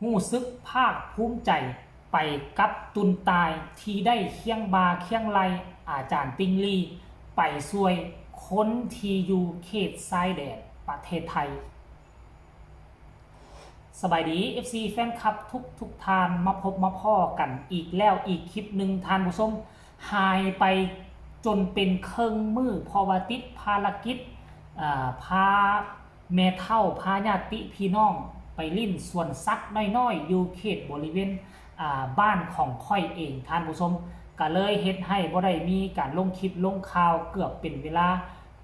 ຮູ້ສຶກພາກພູມໃຈໄປກັບຕຸນຕາຍ ທີ່ໄດ້ຄຽງບ່າຄຽງໄຫຼ່ອາຈານຕິ່ງລີ ໄປຊ່ວຍຄົນທີ່ຢູ່ເຂດຊາຍແດນປະເທດໄທ. ສະບາຍດີ ເອັຟຊີ ແຟນຄລັບທຸກໆທ່ານ ມາພົບມາພໍ້ກັນອີກແລ້ວອີກຄລິບໜຶ່ງທ່ານຜູ້ຊົມ. ຫາຍໄປຈົນເປັນເຄິ່ງມື້ ເພາະວ່າຕິດພາລະກິດ ອາ ພາແມ່ເຖົ້າ ພາຍາດຕິພີ່ນ້ອງໄປຫຼິ້ນສວນສັດນ້ອຍໆ ຢູ່ເຂດບໍລິເວນ ອາ ບ້ານຂອງຂ້ອຍເອງທ່ານຜູ້ຊົມ, ກະເລີຍເຮັດໃຫ້ບໍ່ໄດ້ມີການລົງຄລິບລົງຂ່າວເກືອບເປັນເວລາ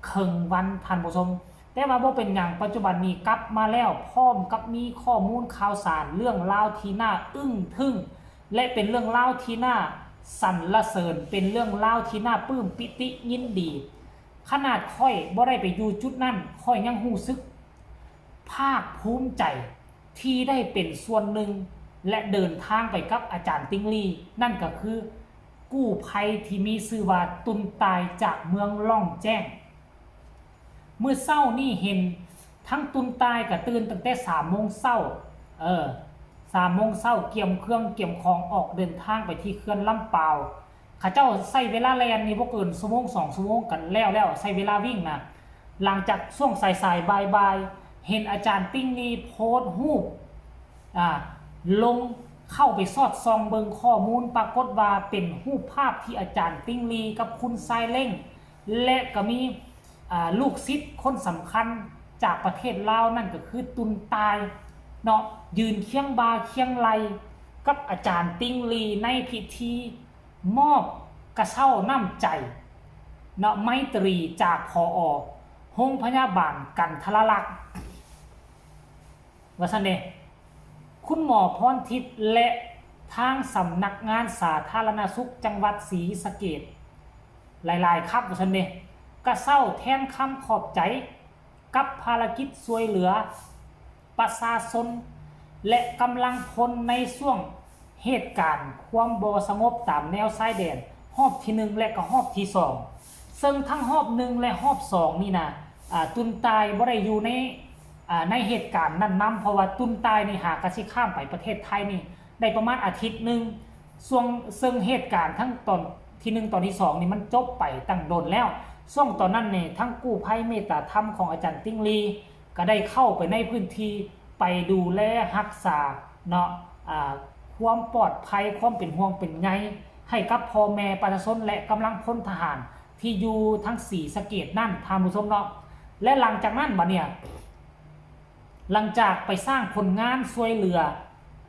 ເຄິ່ງວັນທ່ານຜູ້ຊົມ. ແຕ່ວ່າບໍ່ເປັນຫຍັງ, ປັດຈຸບັນນີ້ກັບມາແລ້ວ ພ້ອມກັບມີຂໍ້ມູນຂ່າວສານ ເລື່ອງລາວທີ່ໜ້າອຶ້ງທຶ່ງ ແລະ ເປັນເລື່ອງລາວທີ່ໜ້າສັນລະເສີນ, ເປັນເລື່ອງລາວທີ່ໜ້າປຶ້ມປີຕິຍິນດີ. ຂະໜາດຂ້ອຍບໍ່ໄດ້ໄປຢູ່ຈຸດນັ້ນ, ຂ້ອຍຍັງຮູ້ສຶກພາກພູມໃຈທີ່ໄດ້ເປັນສ່ວນໜຶ່ງ ແລະ ເດີນທາງໄປກັບອາຈານຕິ່ງລີ, ນັ້ນກໍຄືກູ້ໄພທີ່ມີຊື່ວ່າຕຸນຕາຍຈາກເມືອງລ່ອງແຈ້ງ. ມື້ເຊົ້ານີ້ເຫັນທັງຕຸນຕາຍກະຕື່ນຕັ້ງແຕ່ສາມໂມງເຊົ້າ, ເອີ ສາມໂມງເຊົ້າ ກຽມເຄື່ອງກຽມຂອງອອກເດີນທາງໄປທີ່ເຂື່ອນລຳປາວ. ເຂົາເຈົ້າໃຊ້ເວລາແລ່ນນີ້ບໍ່ເກີນຊົ່ວໂມງສອງຊົ່ວໂມງກະແລ້ວແລ້ວ, ໃຊ້ເວລາວິ່ງນະ. ຫຼັງຈາກຊ່ວງສາຍໆ ບ່າຍໆ ເຫັນອາຈານຕິ່ງລີໂພສຮູບ ອາ ລົງເຂົ້າໄປສອດສ່ອງເບິ່ງຂໍ້ມູນ, ປາກົດວ່າເປັນຮູບພາບທີ່ອາຈານຕິ່ງລີກັບຄຸນຊາຍເລັງ ແລະ ກໍມີ ອາ ລູກສິດຄົນສຳຄັນຈາກປະເທດລາວ ນັ້ນກໍຄືຕຸນຕາຍເນາະ ຢືນຄຽງບ່າຄຽງໄຫຼ່ກັບອາຈານຕິ່ງລີໃນພິທີມອບກະເຊົ້ານ້ຳໃຈເນາະ ໄມຕຣີ ຈາກ ຜອ ໂຮງພະຍາບານກັນທະລະລັກ ວ່າຊັ້ນເດ. ຄຸນໝໍພອນທິບ ແລະ ທາງສຳນັກງານສາທາລະນະສຸກຈັງຫວັດສີສະເກດ ຫຼາຍໆຄັບ ວ່າຊັ້ນເດ ກະເຊົ້າແທນຄຳຂອບໃຈກັບພາລະກິດຊ່ວຍເຫຼືອປະຊາຊົນ ແລະ ກຳລັງພົນໃນຊ່ວງ ເຫດການຄວາມບໍ່ສະຫງົບຕາມແນວຊາຍແດນຮອບທີໜຶ່ງ ແລະ ກໍຮອບທີສອງ ເຊິ່ງທັງຮອບໜຶ່ງ ແລະ ຮອບສອງນີ້ນະ ອາ ຕຸນຕາຍບໍ່ໄດ້ຢູ່ໃນ ອາ ໃນເຫດການນັ້ນນຳ ເພາະວ່າຕຸນຕາຍນີ້ຫາກະຊິຂ້າມໄປປະເທດໄທນີ້ໄດ້ປະມານອາທິດໜຶ່ງ ຊ່ວງ ເຊິ່ງເຫດການທັງຕອນທີໜຶ່ງ ຕອນທີສອງນີ້ມັນຈົບໄປຕັ້ງດົນແລ້ວ. ຊ່ວງຕອນນັ້ນນີ້ ທັງກູ້ໄພເມດຕາທຳຂອງອາຈານຕິ່ງລີ ກໍໄດ້ເຂົ້າໄປໃນພື້ນທີ່ ໄປດູແລຮັກສາເນາະ ອາ ຄວາມປອດໄພ ຄວາມເປັນຫ່ວງເປັນໃຍໃຫ້ກັບພໍ່ແມ່ປະຊາຊົນ ແລະ ກຳລັງພົນທະຫານທີ່ຢູ່ທາງສີສະເກດນັ້ນ ທ່ານຜູ້ຊົມເນາະ. ແລະ ຫຼັງຈາກນັ້ນບາດນີ້ ຫຼັງຈາກໄປສ້າງຜົນງານຊ່ວຍເຫຼືອ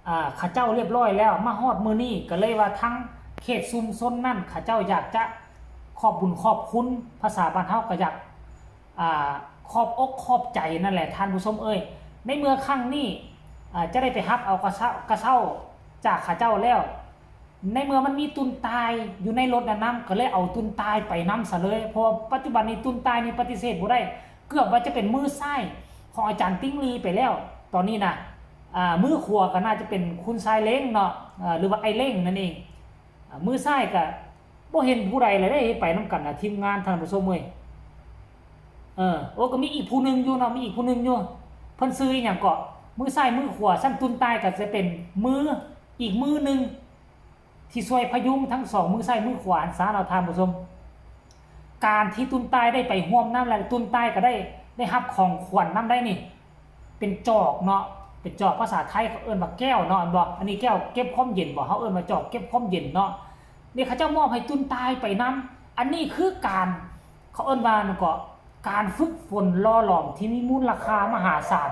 ອາ ເຂົາເຈົ້າລຽບຮ້ອຍແລ້ວ ມາຮອດມື້ນີ້ ກໍເລີຍວ່າທາງເຂດຊຸມຊົນນັ້ນ ເຂົາເຈົ້າຢາກຈະຂອບບຸນຂອບຄຸນ ພາສາບ້ານເຮົາກໍຢາກ ອາ ຂອບອົກຂອບໃຈນັ້ນແຫຼະທ່ານຜູ້ຊົມເອີຍ. ໃນເມື່ອຄັ້ງນີ້ ອາ ຈະໄດ້ໄປຮັບເອົາກະເຊົ້າ ກະເຊົ້າຈາກເຂົາເຈົ້າແລ້ວ ໃນເມື່ອມັນມີຕຸນຕາຍຢູ່ໃນລົດນັ້ນນຳ ກໍເລີຍເອົາຕຸນຕາຍໄປນຳຊະເລີຍ ເພາະວ່າປັດຈຸບັນນີ້ຕຸນຕາຍນີ້ປະຕິເສດບໍ່ໄດ້ ເກືອບວ່າຈະເປັນມືຊ້າຍຂອງອາຈານຕິ່ງລີໄປແລ້ວຕອນນີ້ນະ. ອາ ມືຂວາກໍໜ້າຈະເປັນຄຸນຊາຍເລັງເນາະ ອາ ຫຼືວ່າອ້າຍເລັງນັ້ນເອງ. ອາ ມືຊ້າຍກໍບໍ່ເຫັນຜູ້ໃດເລີຍເດ້ ເຮັດໄປນຳກັນນະ ທີມງານທ່ານຜູ້ຊົມເອີຍ. ເອີ ໂອ້ ກໍມີອີກຜູ້ໜຶ່ງຢູ່ເນາະ ມີອີກຜູ້ໜຶ່ງຢູ່ ເພິ່ນຊື່ອີ່ຫຍັງເກາະ ມືຊ້າຍມືຂວາ ຊັ້ນຕຸນຕາຍກໍຈະເປັນມື ອີກມືໜຶ່ງ ທີ່ຊ່ວຍພະຍຸງທັງສອງມືຊ້າຍມືຂວາຫັ້ນຊະເນາະທ່ານຜູ້ຊົມ. ການທີ່ຕຸນຕາຍໄດ້ໄປຮ່ວມນຳ ແລະ ຕຸນຕາຍກໍໄດ້ ໄດ້ຮັບຂອງຂວັນນຳໄດ້ນີ້ ເປັນຈອກເນາະ ເປັນຈອກ ພາສາໄທເຂົາເອີ້ນວ່າແກ້ວເນາະ ແມ່ນບໍ່? ອັນນີ້ແກ້ວເກັບຄວາມເຢັນບໍ່? ເຮົາເອີ້ນວ່າຈອກເກັບຄວາມເຢັນເນາະ. ນີ້ເຂົາເຈົ້າມອບໃຫ້ຕຸນຕາຍໄປນຳ. ອັນນີ້ຄືການ ເຂົາເອີ້ນວ່າຫຍັງເກາະ ການຝຶກຝົນຫຼໍ່ຫຼອມທີ່ມີມູນລະຄ່າມະຫາສານ.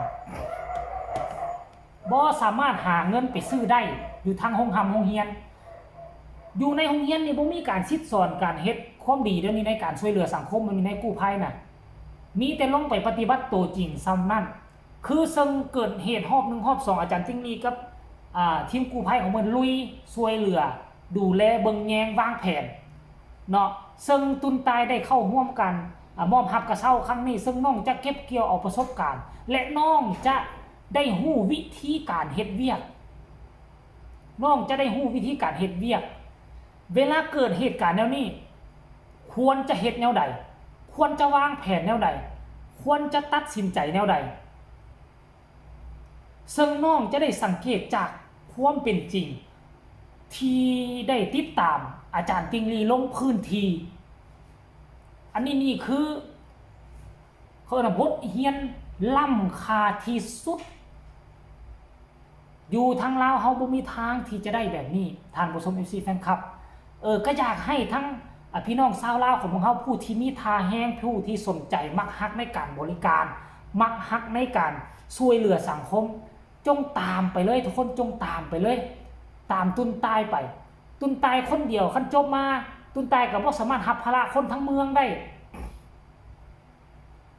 ບໍ່ສາມາດຫາເງິນໄປຊື້ໄດ້ຢູ່ທາງໂຮງຮ່ຳໂຮງຮຽນ. ຢູ່ໃນໂຮງຮຽນນີ້ບໍ່ມີການສິດສອນການເຮັດຄວາມດີ ດຽວນີ້ໃນການຊ່ວຍເຫຼືອສັງຄົມ ມັນມີໃນກູ້ໄພນະ ມີແຕ່ລົງໄປປະຕິບັດໂຕຈິງສ່ຳນັ້ນ. ຄືເຊິ່ງເກີດເຫດຮອບໜຶ່ງຮອບສອງ ອາຈານຈິງລີກັບ ອາ ທີມກູ້ໄພຂອງເພິ່ນລຸຍຊ່ວຍເຫຼືອ ດູແລເບິ່ງແຍງວາງແຜນເນາະ ເຊິ່ງຕຸນຕາຍໄດ້ເຂົ້າຮ່ວມການ ອາ ມອບຮັບກະເຊົ້າຄັ້ງນີ້ ເຊິ່ງນ້ອງຈະເກັບກ່ຽວເອົາປະສົບການ ແລະ ນ້ອງຈະ ໄດ້ຮູ້ວິທີການເຮັດວຽກ ນ້ອງຈະໄດ້ຮູ້ວິທີການເຮັດວຽກ ເວລາເກີດເຫດການແນວນີ້ ຄວນຈະເຮັດແນວໃດ ຄວນຈະວາງແຜນແນວໃດ ຄວນຈະຕັດສິນໃຈແນວໃດ. ເຊິ່ງນ້ອງຈະໄດ້ສັງເກດຈາກຄວາມເປັນຈິງ ທີ່ໄດ້ຕິດຕາມອາຈານຕິ່ງລີລົງພື້ນທີ່. ອັນນີ້ນີ້ຄື ເຂົາເອີ້ນວ່າບົດຮຽນລ້ຳຄ່າທີ່ສຸດ. ຢູ່ທາງລາວເຮົາບໍ່ມີທາງທີ່ຈະໄດ້ແບບນີ້ ທ່ານຜູ້ຊົມ ເອັຟຊີ ແຟນຄລັບ. ເອີ ກໍຢາກໃຫ້ທັງ ອາ ພີ່ນ້ອງຊາວລາວຂອງພວກເຮົາ ຜູ້ທີ່ມີທ່າແຮງ ຜູ້ທີ່ສົນໃຈ ມັກຮັກໃນການບໍລິການ ມັກຮັກໃນການຊ່ວຍເຫຼືອສັງຄົມ ຈົ່ງຕາມໄປເລີຍ ທຸກຄົນຈົ່ງຕາມໄປເລີຍ ຕາມຕຸນຕາຍໄປ. ຕຸນຕາຍຄົນດຽວ ຄັນຈົບມາ ຕຸນຕາຍກໍບໍ່ສາມາດຮັບພາລະຄົນທັງເມືອງໄດ້.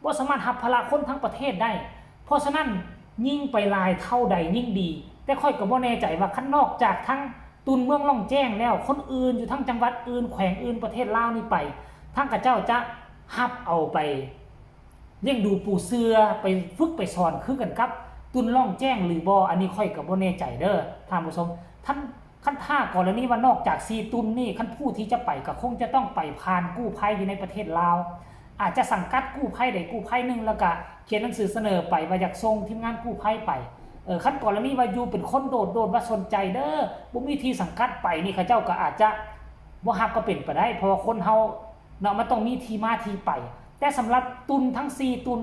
ບໍ່ສາມາດຮັບພາລະຄົນທັງປະເທດໄດ້. ເພາະສະນັ້ນ ຍິ່ງໄປຫຼາຍເທົ່າໃດຍິ່ງດີ. ແຕ່ຂ້ອຍກໍບໍ່ແນ່ໃຈວ່າ ຄັນນອກຈາກທາງຕຸນເມືອງລ່ອງແຈ້ງແລ້ວ ຄົນອື່ນຢູ່ທາງຈັງຫວັດອື່ນ ແຂວງອື່ນ ປະເທດລາວນີ້ໄປ ທາງເຂົາເຈົ້າຈະຮັບເອົາໄປລ້ຽງດູປູເສືອ ໄປຝຶກໄປສອນຄືກັນກັບຕຸນລ່ອງແຈ້ງຫຼືບໍ່? ອັນນີ້ຂ້ອຍກໍບໍ່ແນ່ໃຈເດີ້ ທ່ານຜູ້ຊົມ. ຄັນ ຄັນຖ້າກໍລະນີວ່ານອກຈາກສີ່ຕຸນນີ້ ຄັນຜູ້ທີ່ຈະໄປກໍຄົງຈະຕ້ອງໄປຜ່ານກູ້ໄພຢູ່ໃນປະເທດລາວ ອາດຈະສັງກັດກູ້ໄພໃດກູ້ໄພໜຶ່ງ ແລ້ວກະຂຽນໜັງສືສະເໜີໄປວ່າຢາກສົ່ງທີມງານກູ້ໄພໄປ. ເອີ ຄັນກໍລະນີວ່າຢູ່ເປັນຄົນໂດດໆ ວ່າສົນໃຈເດີ້ ບໍ່ມີທີ່ສັງກັດໄປນີ້ ເຂົາເຈົ້າກໍອາດຈະບໍ່ຮັບກໍເປັນໄປໄດ້ ເພາະວ່າຄົນເຮົາເນາະ ມັນຕ້ອງມີທີ່ມາທີ່ໄປ. ແຕ່ສຳລັບຕຸນທັງສີ່ຕຸນ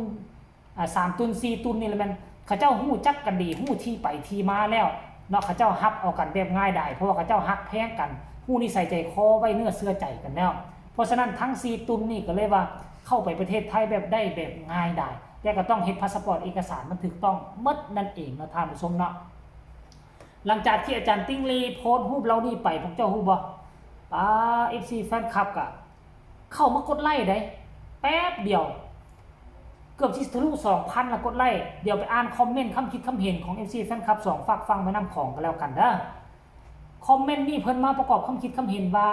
ອາ ສາມຕຸນ ສີ່ຕຸນນີ້ລະແມ່ນ ເຂົາເຈົ້າຮູ້ຈັກກັນດີ ຮູ້ທີ່ໄປທີ່ມາແລ້ວເນາະ ເຂົາເຈົ້າຮັບເອົາກັນແບບງ່າຍດາຍ ເພາະວ່າເຂົາເຈົ້າຮັກແພງກັນ ຮູ້ນິໄສໃຈຄໍ ໄວ້ເນື້ອເຊື່ອໃຈກັນແລ້ວ. ເພາະສະນັ້ນ ທັງສີ່ຕຸນນີ້ກໍເລີຍວ່າເຂົ້າໄປປະເທດໄທແບບໄດ້ແບບງ່າຍດາຍ ແຕ່ກໍຕ້ອງເຮັດພາສະປອດ ເອກະສານມັນຖືກຕ້ອງໝົດນັ້ນເອງເນາະ ທ່ານຜູ້ຊົມເນາະ. ຫຼັງຈາກທີ່ອາຈານຕິ່ງລີໂພສຮູບເຫຼົ່ານີ້ໄປ ພວກເຈົ້າຮູ້ບໍ່? ປາ ເອັຟຊີ ແຟນຄລັບກະເຂົ້າມາກົດໄລ້ເດ້ ແປັບດຽວ ເກືອບຊິທະລຸສອງພັນລະກົດໄລ້. ດຽວໄປອ່ານຄອມເມັນຄຳຄິດຄຳເຫັນຂອງ ເອັຟຊີ ແຟນຄລັບສອງຟາກຝັ່ງແມ່ນ້ຳຂອງກໍແລ້ວກັນເດີ້. ຄອມເມັນນີ້ເພິ່ນມາປະກອບຄຳຄິດຄຳເຫັນວ່າ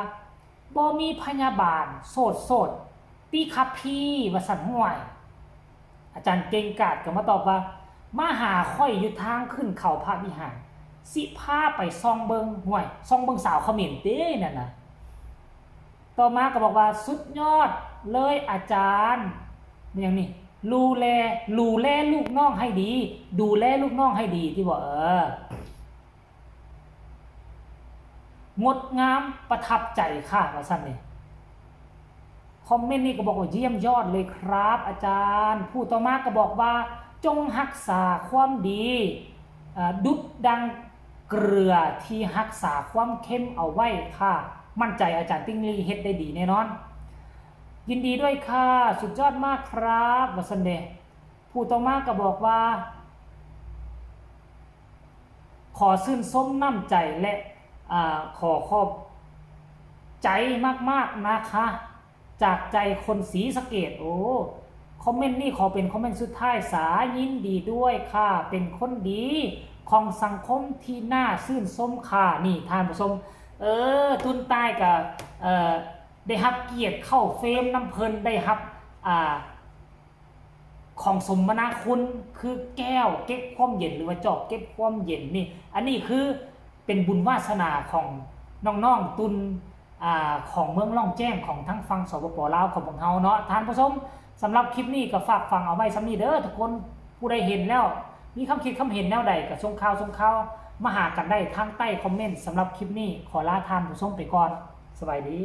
ບໍ່ມີພະຍາບານ ໂສດໆ ຕິຄະພີ ວ່າຊັ້ນ. ຫ້ວຍ ອາຈານເກັ່ງກາດກໍມາຕອບວ່າ ມາຫາຂ້ອຍຢູ່ທາງຂຶ້ນເຂົາພະວິຫານ ຊິພາໄປສ່ອງເບິ່ງ. ຫ້ວຍ ສ່ອງເບິ່ງສາວຂະເໝນເດ້ນັ້ນນະ. ຕໍ່ມາກໍບອກວ່າ ສຸດຍອດເລີຍອາຈານ ແມ່ນຫຍັງນີ້ ດູແລ ດູແລລູກນ້ອງໃຫ້ດີ ດູແລລູກນ້ອງໃຫ້ດີຕິບໍ ເອີ ງົດງາມປະທັບໃຈຄ່ະ ວ່າຊັ້ນນີ້. ຄອມເມັນນີ້ກໍບອກວ່າ ຢ້ຽມຍອດເລີຍຄຣັບອາຈານ. ຜູ້ຕໍ່ມາກໍບອກວ່າ ຈົ່ງຮັກສາຄວາມດີ ເອີ ດຸດດັ່ງເກືອທີ່ຮັກສາຄວາມເຄັມເອົາໄວ້ຄ່ະ ໝັ້ນໃຈອາຈານຕິ່ງລີເຮັດໄດ້ດີແນ່ນອນ. ຍິນດີດ້ວຍຄ່ະ ສຸດຍອດມາກຄຣັບ ວ່າຊັ້ນເດ. ຜູ້ຕໍ່ມາກໍບອກວ່າ ຂໍຊື່ນຊົມນ້ຳໃຈ ແລະ ອາ ຂໍຂອບໃຈມາກໆນະຄະ ຈາກໃຈຄົນສີສະເກດ. ໂອ້ ຄອມເມັນນີ້ຂໍເປັນຄອມເມັນສຸດທ້າຍສາ ຍິນດີດ້ວຍຄ່ະ ເປັນຄົນດີຂອງສັງຄົມທີ່ໜ້າຊື່ນຊົມຄ່ະ. ນີ້ທ່ານຜູ້ຊົມ ເອີ ຕຸນຕາຍກະ ເອີ ໄດ້ຮັບກຽດເຂົ້າເຟຣມນຳເພິ່ນ ໄດ້ຮັບ ອາ ຂອງສົມມະນາຄຸນ ຄືແກ້ວເກັບຄວາມເຢັນ ຫຼືວ່າຈອກເກັບຄວາມເຢັນນີ້ ອັນນີ້ຄືເປັນບຸນວາສະໜາຂອງນ້ອງໆຕຸນ ອາ ຂອງເມືອງລ່ອງແຈ້ງ ຂອງທາງຝັ່ງ ສປປ ລາວ ຂອງພວກເຮົາເນາະ ທ່ານຜູ້ຊົມ. ສຳລັບຄລິບນີ້ກໍຝາກຝັງເອົາໄວ້ສ່ຳນີ້ເດີທຸກຄົນ. ຜູ້ໃດເຫັນແລ້ວ ມີຄຳຄິດຄຳເຫັນແນວໃດ ກໍສົ່ງຂ່າວ ສົ່ງຂ່າວມາຫາກັນໄດ້ທາງໃຕ້ຄອມເມັນ. ສຳລັບຄລິບນີ້ ຂໍລາທ່ານຜູ້ຊົມໄປກ່ອນ. ສະບາຍດີ.